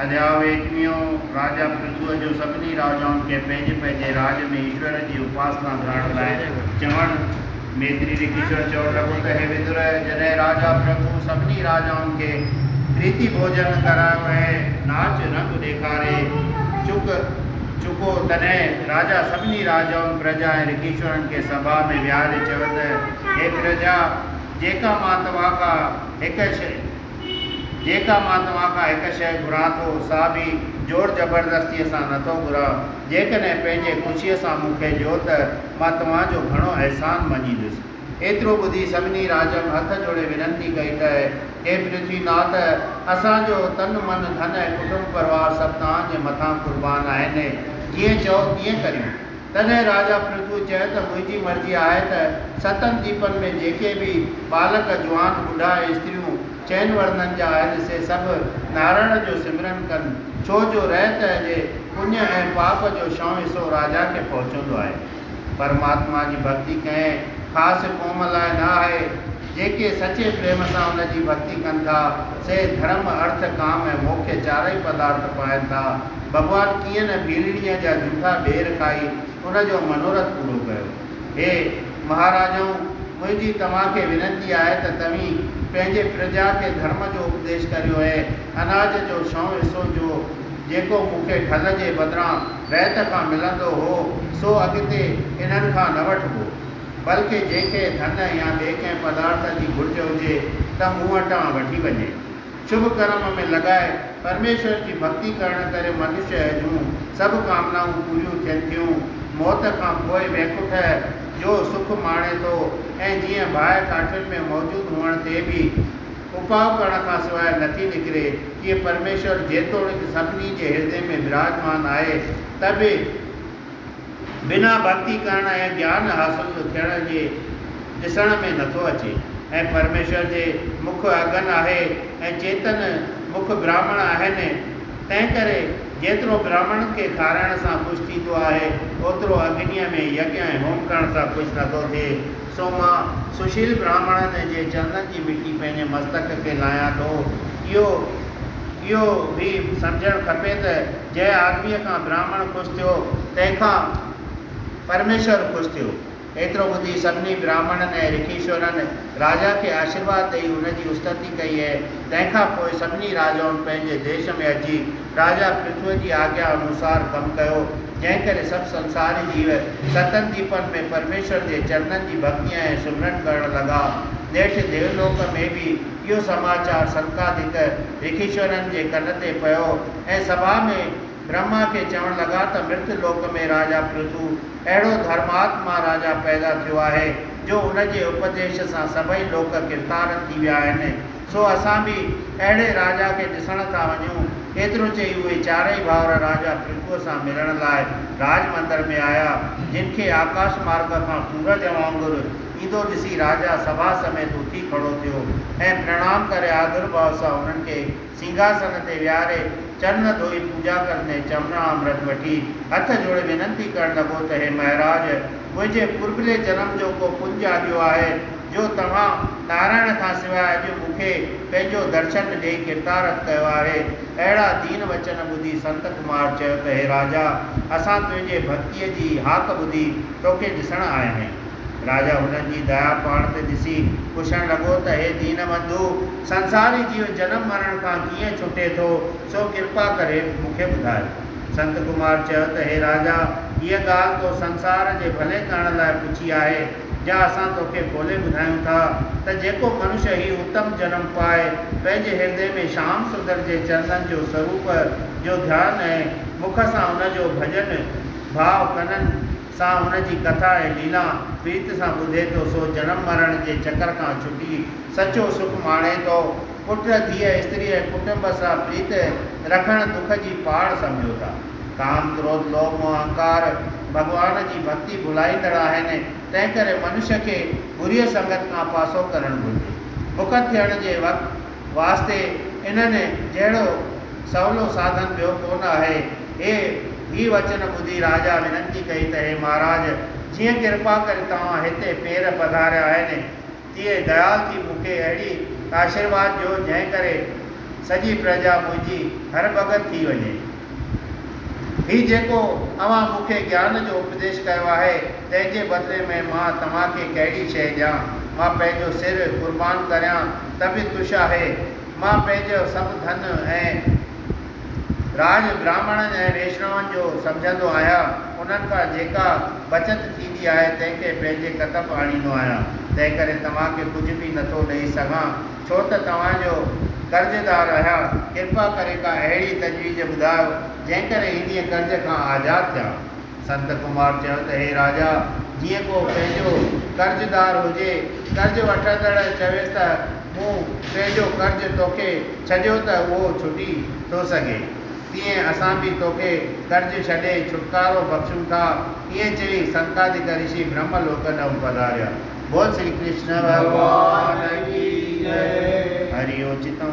اڌياء ايڪويهون، راجا پرٿوء جو سڀني راجائن کي پنهنجي پنهنجي راڄ ۾ ايشور جي اپاسنا ڪرڻ لاء چوڻ. ميتري رکيشور چوڻ لڳو ته هي ودر! جڏهن راجا پرٿو سڀني راجائن کي پريتي ڀوڄن ڪرايو ۽ ناچ رنگ ڏيکاري چڪو، تڏهن راجا سڀني راجائن، پرجا ۽ رکيشورن کي سڀا ۾ ويهاري چيو ته هي پرجا! جيڪا مان توهان کان هڪ شيء. جيڪا مان توهان کان هڪ شيء گهران ٿو، سا به زور زبردستيء سان نه ٿو گهران. جيڪڏهن پنهنجي خوشيء سان مون کي ڏيو ته مان توهان جو گهڻو احسان مڃيندس. ايترو ٻڌي سڀني راجائن هٿ جوڙي وينتي ڪئي ته، هي پرٿوي ناٿ! اسان جو تن من ڌن ۽ ڪٽنب پروار سڀ توهان جي مٿان قربان آهن. جيئن چئو تيئن ڪريون. تڏهن راجا پرٿو چيو ته منهنجي مرضي آهي ته ستن ديپن ۾ جيڪي به ٻالڪ، جوان، ٻڍا ۽ استريون چئن ورنن جا آهن، سي سڀ نارائڻ جو سمرن ڪن، ڇو جو رهت جي پڃ ۽ پاپ جو ڇهون حصو راجا کي پهچندو آهي. پرماتما جي ڀڳتي ڪنهن خاص قوم لاء نه آهي. جيڪي سچي پريم سان ان جي ڀڳتي ڪن ٿا، سي ڌرم، ارٿ، ڪام ۽ موکيه چارئي پدارٿ پائن ٿا. ڀڳوان ڪيئن نه ڀيلڻيء جا جوٺا ٻير کائي ان جو منورٿ پورو ڪيو. هي مهاراجائون! منهنجي توهان کي وينتي آهي ته توهين پنهنجي پرجا کي ڌرم جو اپديش ڪريو ۽ اناج جو ڇهون حصو جو جيڪو مون کي ڍل جي بدران رعيت کان ملندو هو، سو اڳتي انهن کان نه وٺبو. بلڪه جنهن کي ڌن يا ٻئي ڪنهن پدارٿ جي گهرج هجي ته مون وٽان وٺي وڃي. شڀ ڪرم ۾ لڳائي پرميشور جي ڀڳتي ڪرڻ ڪري منشيه جون سڀ ڪامنائون پوريون ٿين ٿيون. موت کان پوء ويڪنٺ جو سک ماڻي ٿو ۽ جيئن باهه ڪاٺين ۾ موجود هئڻ تي به اپاء ڪرڻ کان سواء نٿي نڪري، تيئن پرميشور جيتوڻيڪ سڀني جي هردي ۾ براجمان آهي ته به بنا ڀڳتي ڪرڻ ۽ گيان حاصل ٿيڻ جي ڏسڻ ۾ نٿو اچي ۽ پرميشور جي مک اگن آهي ۽ چيتن مک براهمڻ آهن، تنهنڪري جيترو براهمڻن کي کارائڻ سان خوش ٿيندو آهي، اوترو اگنيء ۾ يگيا ۽ هوم ڪرڻ سان خوش نٿو ٿئي. سو مان سشيل براهمڻن جي چرنن جي مٽي پنهنجي مستڪ کي لايان ٿو. اهو اهو به سمجهڻ کپي ته جنهن آدميء کان براهمڻ خوش ٿيو، تنهن کان پرميشور خوش ٿيو. ايترو ٻڌي سڀني براهمڻن ۽ رکيشورن راجا کي آشيرواد ڏيئي هن جي استتي ڪئي ۽ تنهن کان پوء سڀني راجائن پنهنجي ديش ۾ اچي راجا پرٿوء جي آگيا انوسار ڪم ڪيو، جنهن ڪري سڀ سنساري جيو ستن ديپن ۾ پرميشور جي چرنن جي ڀڳتي ۽ سمرن ڪرڻ لڳا. نيٺ ديولوڪ ۾ به اهو سماچار سنڪادڪ رکيشورن جي ڪن تي پيو ۽ سڀا ۾ برهما کي چوڻ لڳا ته مرت لوڪ ۾ راجا پرٿو اهڙو ڌرماتما راجا پيدا ٿيو آهي جو ان جي اپديش سان سڀئي لوڪ ڪرتارٿ ٿي ويا آهن، سو اسان به اهڙي راجا کي ڏسڻ ٿا وڃون. ايترو چئي اهي چارئي ڀائر راجا پرٿوء سان ملڻ لاء راڄ مندر ۾ آيا، جن کي آڪاش مارڳ کان سورج وانگر ايندو ڏسي راجا سڀا سميت اٿي کڙو ٿيو ۽ پرڻام ڪري آدرڀاء سان انهن کي سنگهاسن تي ويهاري چرن ڌوئي پوڄا ڪرندي چمرا امرت وٺي هٿ جوڙي وينتي ڪرڻ لڳو ته هي مهراج! منهنجي پربلي جنم جو ڪو پڃ جاڳيو آهي جو توهان نارائڻ کان سواء اڄ مون کي پنهنجو درشن ڏيئي ڪرتارٿ ڪيو آهي. اهڙا دين وچن ٻڌي سنت ڪمار چيو ته هي راجا! اسان تنهنجي ڀڳتيء جي هاڪ ٻڌي توکي ڏسڻ آيا آهيون. راجا هنن جي ديا پاڻ تي ڏسي پڇڻ لڳو ته هي دين بنڌو! سنساري جيو جنم مرڻ کان ڪيئن ڇٽي ٿو، سو ڪرپا ڪري مون کي ٻڌايو. سنت ڪمار چيو ته هي راجا! هيء ڳالهه تو سنسار جي ڀلي ڪرڻ لاء پڇي آهي، جا اسان توکي کولي ٻڌايون ٿا ته جيڪو منش هي اتم جنم پائي پنهنجي هردي ۾ شام سندر جي چرنن جو سروپ جو ڌيان ۽ مک سان ان جو ڀڄن ڀاء ڪنن سان هن جي ڪٿا ۽ ليلا پريت سان ٻڌي ٿو، سو جنم مرڻ جي چڪر کان ڇٽي سچو سک ماڻي ٿو. پٽ، ڌيء، استري ۽ ڪٽنب سان پريت رکڻ دک جي پاڙ سمجهو ٿا. ڪام، ڪروڌ، لوڀ، موهه، اهنڪار ڀڳوان جي ڀڳتي ڀلائيندڙ آهن، تنهنڪري منش کي بريء سنگت کان پاسو ڪرڻ گهرجي. مڪت ٿيڻ جي واسطي انهن جهڙو سولو ساڌن ٻيو ڪونه آهي. هي هي وچن ٻڌي راجا وينتي ڪئي ته هي مهاراج! جيئن ڪرپا ڪري توهان هتي پير پڌاريا آهن، تيئن ديال ٿي مون کي اهڙي آشيرواد ڏيو، جنهن ڪري سڄي پرجا منهنجي هر ڀڳت ٿي وڃي. هي جيڪو اوهان مون کي گيان جو اپديش ڪيو آهي، تنهن جي بدلي ۾ مان توهان کي ڪهڙي شيء ڏيان؟ مان پنهنجو سر قربان ڪريان ته به تش آهي. مان پنهنجو سڀ ڌن ۽ راڄ براهمڻن ۽ ويشنون جو سمجهندو آهيان. انهن کان جيڪا بچت ٿيندي آهي، تنهن کي پنهنجي ڪتب آڻيندو آهيان. تنهنڪري توهان کي ڪجهه به نٿو ڏئي سگهان. ڇو ته توهان جو قرضدار آهيان، ڪرپا ڪري ڪا اهڙي تجويز ٻڌايو، جنهن ڪري انهيء قرض کان آزاد ٿيان. سنت ڪمار چيو ته هي راجا! جيئن ڪو پنهنجو قرضدار هجي، قرض وٺندڙ چويس ته مون پنهنجو قرض توکي ڇڏيو ته اهو ڇٽي ٿو سگهي. تيئن اسان به توکي قرض ڇڏي ڇوٽڪارو بخشون ٿا. ائين چئي سنڪادڪ رشي برهم لوڪ ڏانهن پڌاريا. بول شري ڪرشن ڀڳوان ڪي جئي. هري اوچتم.